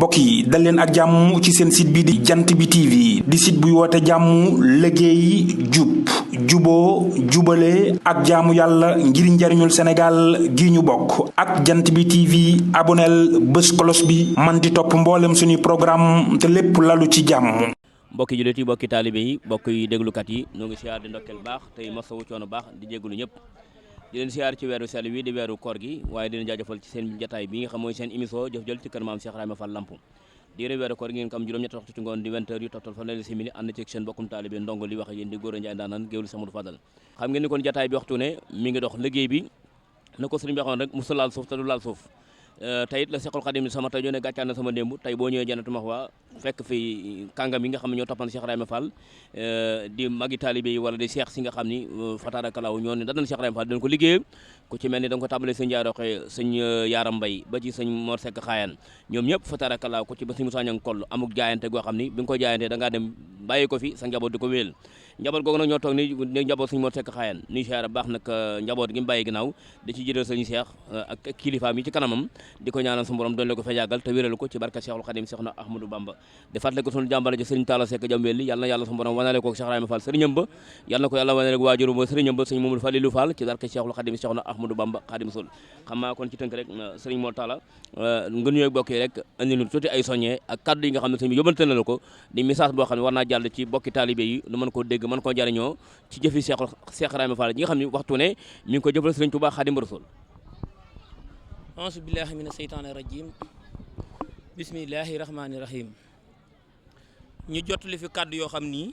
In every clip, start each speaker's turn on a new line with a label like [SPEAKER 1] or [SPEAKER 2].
[SPEAKER 1] mbokk yi dal leen ak jàmm ci seen site bi di jant bi TV di site buy woote jàmm liggéey jub juboo jubale ak jaamu yàlla ngir njariñul Sénégal gi ñu bokk ak jant bi TV aboneel bés kolos bi man di topp mboolem suñuy programme te lépp lalu ci jàmm.
[SPEAKER 2] mbokki jullit yi mbokki taalibe yi mbokk yi déglukat yi ñoo ngi siyaar di ndokkeel baax tey masawu coono baax di jégalu ñëpp di leen siyaar ci weeru sell wi di weeru koor gi waaye di leen jaajëfal ci seen jataay bi nga xam mooy seen émission jëf jël ci kër maam Cheikh Ibrahima Fall Lamp di weeru koor gi ngeen ko am juróom-ñetti waxtu ci ngoon di 20h yu toftal fanweeri simili ànd ci seen bokkum taalibe ndongo li wax ak yéen di góor a njaay ndaanaan géewlu Cheikh Modou Fadal xam ngeen ni kon jataay bi waxtu ne mi ngi dox liggéey bi na ko sëriñ bi waxoon rek musul laal suuf te du laal suuf tey it la Seexul Xadim ni sama tey joo ne gàccaan na sama démb tey boo ñëwee Jannatul Maxwa fekk fi kàngam yi nga xam ne ñoo toppan Cheikh Ibrahima Fall di magi taalibe yi wala di seex si nga xam ni fataarakalaw ñoo ne danan Cheikh Ibrahima Fall dañ ko liggéey ku ci mel ni da nga ko tàmbalee sëñ Jaaroxe sëñ Yaaram Mbay ba ci sëñ Mor Seck Xaayaan ñoom ñëpp fataarakalaw ku ci ba sëñ Musaa Ñaŋ Koll amuk jaayante goo xam ni bi nga ko jaayante da ngaa dem bàyyi ko fi sa njaboot di ko wéel njaboot googu nag ñoo toog ni njaboot sëñ Mor Seck Xaayaan ni siyaara baax nag njaboot gi mu bàyyi ginnaaw di ci jëral sëñ Cheikh ak kilifaam yi ci kanamam di ko ñaanal su borom doon ko fa yàggal te wéral ko ci barka Cheikhul Khadim Cheikhna Ahmadou Bamba di fàttali ko sunu jàmbara ji sëriñ Talla Seck Jamwelli yàlla na yàlla su borom wanale ko Cheikh Ibrahima Fall sëriñam ba yàlla na ko yàlla wanale waajuru ba sëriñam ba sëriñ Mamadou Falilou Fall ci barka Cheikhul Khadim Cheikhna Ahmadou Bamba Khadim Sul xam naa kon ci tënk rek sëriñ Mor Talla nga nuyoo bokk yi rek andi nu tuuti ay soññee ak kaddu yi nga xam ne sëriñ bi yóbbante na la ko di message boo xam ne war naa jàll ci bokki talibé yi nu mën koo dégg mën koo jariñoo ci jëfi Cheikh Ibrahima Fall yi nga xam ne waxtu ne mi ngi ko jëfal sëriñ Touba Khadim Rasoul
[SPEAKER 3] a'uuzu billahi mina shaytaani rajim bismillahi rahmaani rahim ñu jottali fi kàddu yoo xam ni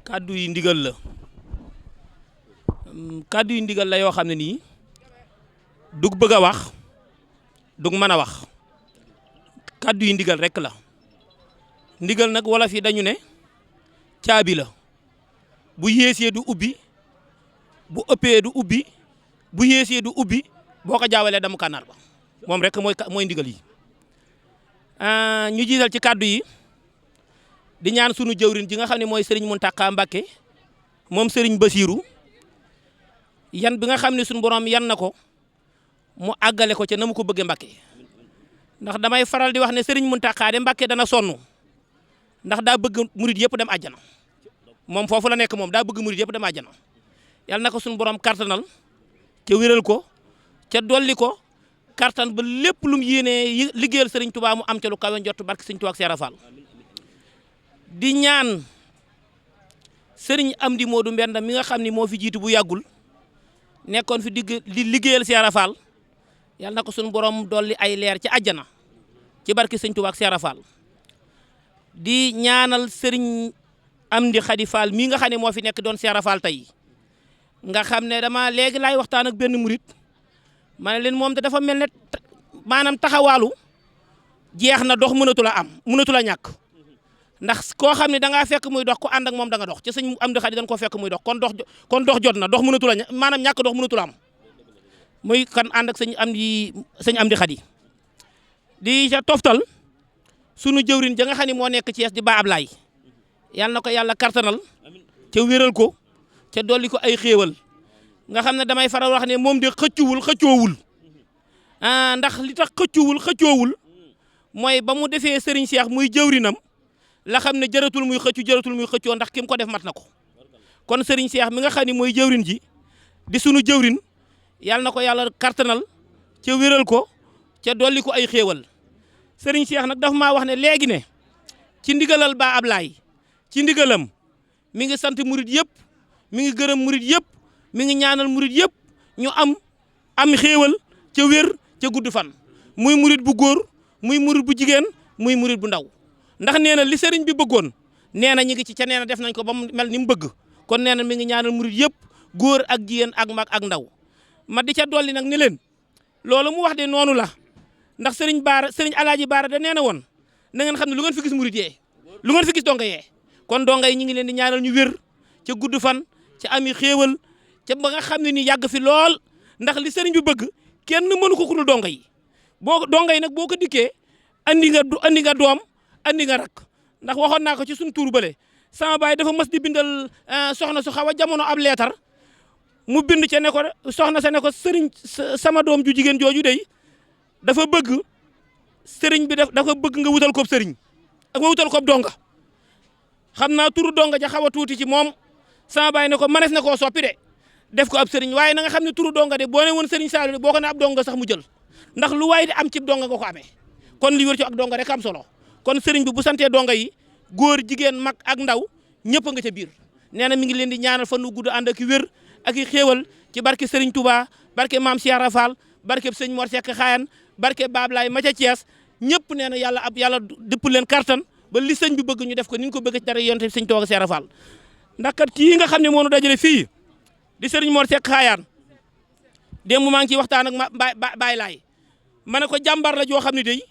[SPEAKER 3] kàddu yi ndigal la kàddu yi ndigal la yoo xam ne nii dug bëgg a wax dug mën a wax kàddu yi ndigal rek la ndigal nag wolof yi dañu ne caabi la bu yéesee du ubbi bu ëppee du ubbi bu yéesee du ubbi boo ko jaawalee damu kànnaar ba moom rek mooy ndigal yi ñu jiital ci kàddu yi di ñaan sunu jëwrin ji nga xam ne mooy Serigne Mountakha Mbacké moom Serigne Bassirou yan bi nga xam ne sunu borom yan na ko mu àggale ko ca na mu ko bëggee Mbacké ndax damay faral di wax ne Serigne Mountakha de Mbacké dana sonn ndax daa bëgg murid yëpp dem àjjana moom foofu la nekk moom daa bëgg murid yëpp dem àjjana yal na ko sunu borom kartanal ca wéral ko ca dolli ko kartan ba lépp lu mu yéenee liggéeyal Serigne Touba mu am ca lu kawe njott barke Serigne Touba ak Cheikh Fall di ñaan Serigne Amdi Modou Mbenda mi nga xam ni moo fi jiitu bu yàggul nekkoon fi di liggéeyal Cheikh Fall yal na ko suñu borom dolli ay leer ci àjjana ci barke Serigne Touba ak Cheikh Fall di ñaanal Serigne Amdi Khady Fall mii nga xam ne moo fi nekk doon Cheikh Fall tey nga xam ne dama léegi laay waxtaan ak benn murit ma ne leen moom te dafa mel ne maanaam taxawaalu jeex na dox mënatu la am mënatu la ñàkk ndax koo xam ne da ngaa fekk muy dox ko ànd ak moom da nga dox ci sëñ Amdi Khady dañ koo fekk muy dox kon dox jot na dox mënatu la maanaam ñàkk dox mënatu la am muy kan ànd ak sëñ Amdi Khady di ca toftal sunu jëwrin ja nga xam ne moo nekk Thiès di Ba Ablaye yal na ko yàlla kartanal ca wéral ko ca dolli ko ay xéewal nga xam ne damay faral wax ne moom de xëccoowul ndax li tax xëccoowul mooy ba mu defee Serigne Cheikh muy jëwrinam la xam ne jëratul muy xëccoo ndax ki mu ko def mat na ko kon Serigne Cheikh mi nga xam ne mooy jëwrin ji di sunu jëwrin yal na ko yàlla kartanal ca wéral ko ca dolli ko ay xéewal Serigne Cheikh nag dafa maa wax ne léegi ne ci ndigalal Ba Ablaye ci ndigalam mi ngi sant murid yëpp mi ngi gërëm murid yëpp mi ngi ñaanal murid yëpp ñu am xéewal ca wér ca gudd fan muy murid bu góor muy murid bu jigéen muy murid bu ndaw ndax nee na li sëriñ bi bëggoon nee na ñu ngi ci ca nee na def nañ ko ba mu mel ni mu bëgg kon nee na mi ngi ñaanal murid yëpp góor ak jigéen ak mag ak ndaw ma di ca dolli nag ni leen loolu mu wax de noonu la ndax sëriñ Alaaji Baara da nee na woon na ngeen xam ne lu ngeen fi gis murid yee lu ngeen fi gis donga yee kon donga yi ñu ngi leen di ñaanal ñu wér ca gudd fan ca ami xéewal ca ba nga xam ne ni yàgg fi lool ndax li sëriñ bi bëgg kenn mënu ko ku dul donga yi donga yi nag boo ko dikkee andi nga doom andi nga rak ndax waxoon naa ko ci suñu tuuru bële sama baay dafa mas di bindal soxna su xaw a jamono ab leetar mu bind ca ne ko soxna sa ne ko sëriñ sama doom ju jigéen jooju dey dafa bëgg sëriñ bi dafa bëgg nga wutal ko sëriñ ak nga wutal ko donga xam naa turu donga ja xaw a tuuti ci moom sama baay ne ko manes na koo soppi de def ko ab sëriñ waaye na nga xam ne turu donga de boo ne woon sëriñ Saliou boo ko ne ab donga sax mu jël ndax lu waay di am ci donga nga ko amee kon li wér ci ak donga rek am solo kon sëriñ bi bu santee donga yi góor jigéen mag ak ndaw ñëpp nga ca biir nee na mi ngi leen di ñaanal fan wu gudd ànd ak wér ak i xéewal ci barke Sëriñ Touba barke Maam Cheikh Rafal barke sëñ Mor Seck Xaayan barke Bablaay ma ca Thiès ñëpp nee na yàlla dëpp leen kartan ba li sëñ bi bëgg ñu def ko ni ñu ko bëgg ci dara yonte sëñ Touba Cheikh Rafal ndax kat kii nga xam ne moo nu dajale fii di sëriñ Mor Seck Xaayan démb maa ngi ciy waxtaan ak Baay Laay ma ne ko jàmbar la joo xam ne day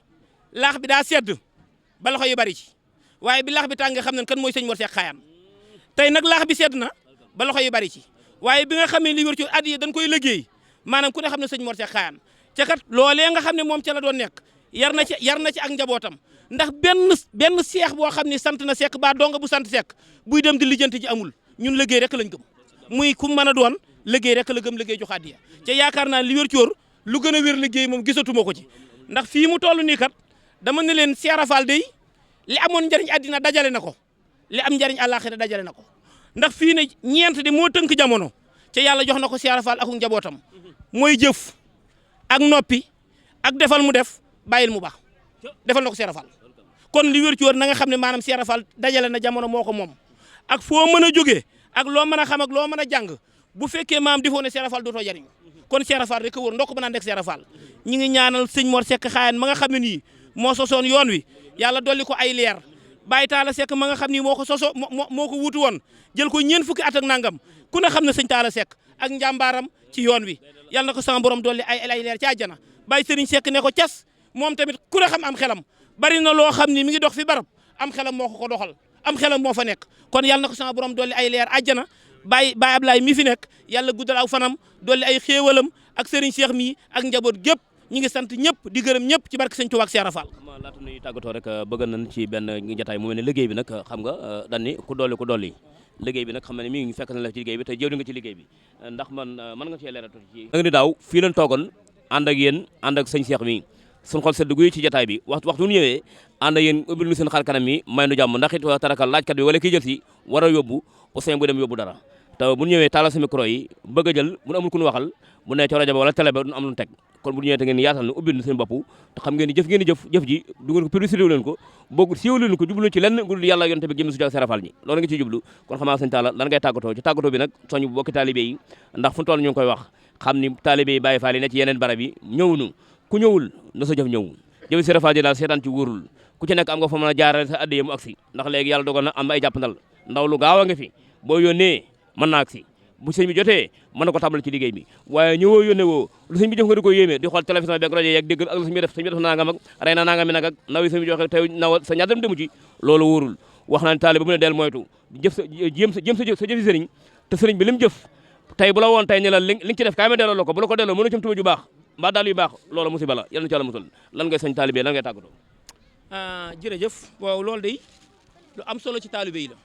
[SPEAKER 3] laax bi daa sedd ba loxo yu bari ci waaye bi laax bi tàng nga xam ne kan mooy sëñ Mor Seck Xaayan tey nag laax bi sedd na ba loxo yu bari ci waaye bi nga xam ne li wér ci at yi dañ koy liggéey maanaam ku ne xam ne sëñ Mor Seck Xaayan ca kat loolee nga xam ne moom ca la doon nekk yar na ci ak njabootam ndax benn seex boo xam ne sant na Seck ba donga bu sant Seck buy dem di lijjanti ji amul ñun liggéey rek lañ gëm muy ku mën a doon liggéey rek la gëm liggéey jox addiya ca yaakaar naa li wér ci wóor lu gën a wér liggéey moom gisatuma ko ci ndax fii mu toll nii kat dama ne leen Cheikh Rafal day li amoon njariñ àddina dajale na ko li am njariñ àllaaxira dajale na ko ndax fii ne ñeent di moo tënk jamono ca yàlla jox na ko Cheikh Rafal ak njabootam mooy jëf ak noppi ak defal mu def bàyyil mu baax defal na ko Cheikh Rafal kon li wér ci wóor na nga xam ne maanaam Cheikh Rafal dajale na jamono moo ko moom ak foo mën a jógee ak loo mën a xam ak loo mën a jàng bu fekkee maam difoo ne Cheikh Rafal dootoo jariñ kon Cheikh Rafal rek a wóor ndokk ba naan nekk Cheikh Rafal ñi ngi ñaanal sëñ Mor Seck Xaayan ma nga xam ne nii moo sosoon yoon wi yàlla dolli ko ay leer Baye Talla Seck ma nga xam ni moo ko wuutu woon jël ko ñeent fukki at ak nangam ku ne xam ne sëñ Talla Seck ak njàmbaaram ci yoon wi yàlla na ko sama borom dolli ay leer ci àjjana Baye Serigne Seck ne ko cas moom tamit ku ne xam am xelam bari na loo xam ni mi ngi dox fi barab am xelam moo ko doxal am xelam moo fa nekk kon yàlla na ko sama borom dolli ay leer àjjana Baye Ablaye mi fi nekk yàlla guddal aw fanam dolli ay xéewalam ak Serigne Cheikh mi ak njaboot gépp ñi ngi sant ñëpp di gërëm ñëpp ci barke Sëñ Tuubaa ak Cheikh Rafal
[SPEAKER 2] laata nuy tàggatoo rek bëgg nañ ci benn jotaay mu mel ne liggéey bi nag xam nga dañ ni ku dolli liggéey bi nag xam na ne mi ngi fekk na la ci liggéey bi te jëw nga ci liggéey bi ndax mën nga cee leeral ci da nga ni daaw fii lañ toogoon ànd ak yéen ànd ak sëñ Cheikh mi suñ xol sedd guy ci jotaay bi waxtu nu ñëwee ànd ak yéen ubbil nu seen xar kanam mi may nu jàmm ndax it tarakal laajkat bi wala kiy jël si war a yóbbu Ousseyn bu dem yóbbu dara te bu ñëwee taalal sa micro yi bëgg a jël bu amul ku ñu waxal bu ne ci rajo ba wala télé ba du am lu teg kon bu ñëwee te ngeen yaatal na ubbil na seen bopp te xam ngeen ni jëf ji du ngeen ko publicité leen ko boogu siiw leen ko jublu ci lenn gudul yàlla yonte bi jëm su Cheikh Rafal ñi loolu nga ciy jublu kon xamaa sëñ Talla lan ngay tàggatoo ci tàggatoo bi nag soñu bu bokki taalibe yi ndax fu toll ñu ngi koy wax xam ni taalibe yi Baye Fall yi ne ci yeneen barab yi ñëwunu ku ñëwul na sa jëf ñëw jëf si Rafal ji daal seetaan ci wóorul ku ci nekk am nga fa mën a jaarale sa addiye mu agsi ndax léegi yàlla dogal na am ay jàppandal ndaw lu gaaw a nga fi boo yónnee mën naa agsi bu sëñ bi jotee mën na ko tàmbali ci liggéey bi waaye ñëwoo yónnee woo lu sëñ bi jëf nga di ko yéeme di xool télévision beeg rajo yeeg dégg ak lu sëñ bi def nangam ak rey na nangam mi nag ak naw yi sëñ bi joxe tey naw sa ñaar demu ci loolu wóorul wax naa ne taalibe bu mu ne del moytu jëf sa jëfi sëriñ te sëriñ bi li mu jëf tey bu la woon tey ne la li nga ci def kaay ma delloo la ko bu la ko delloo mën a cam tuba ju baax mbaa daal yu baax loolu musiba la yal na ci Yàlla musal lan ngay sëñ taalibe lan ngay tàggatoo
[SPEAKER 3] jërëjëf waaw loolu day lu am solo ci taalibe yi la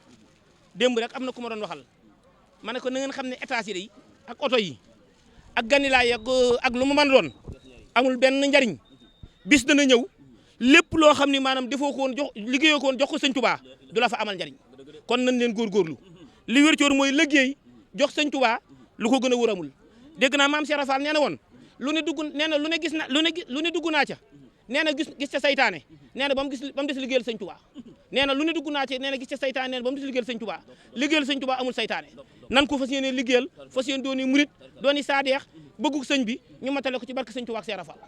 [SPEAKER 3] démb rek am na ku ma doon waxal ma ne ko na ngeen xam ne état yi day ak oto yi ak ganilaay ak lu mu mën doon amul benn njariñ bis dana ñëw lépp loo xam ni maanaam defoo ko woon jox liggéeyoo ko woon jox ko sëñ Touba du la fa amal njariñ kon nañ leen góorgóorlu li wér ci woon mooy liggéey jox sëñ Touba lu ko gën a wóor amul dégg naa maam Cheikh Rafal nee na woon lu ne gis na lu ne dugg naa ca nee na gis ca saytaane nee na ba mu des liggéeyal sëñ Touba nee na lu ne dugg naa ci nee na gis ca saytaane nee na ba mu des liggéeyal sëñ Touba liggéeyal sëñ Touba amul saytaane nan ko fas yéene liggéeyal fas yéene dooni murit dooni saadeex bëggu sëñ bi ñu matale ko ci barke sëñ Touba ak Cheikh Rafal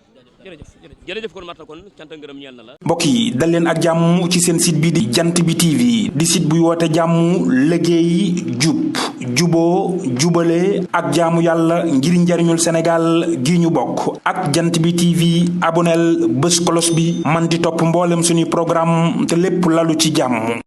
[SPEAKER 2] jërëjëf kon Marta kon cant ak ngërëm ñeel na la
[SPEAKER 1] mbokk yi dal leen ak jàmm ci seen site bi di jant bi TV di site buy woote jàmm liggéey jub juboo jubale ak jaamu yàlla ngir njariñul Sénégal gi ñu bokk ak jant bi TV aboneel bés kolos bi man di topp mboolem suñuy programme te lépp lalu ci jàmm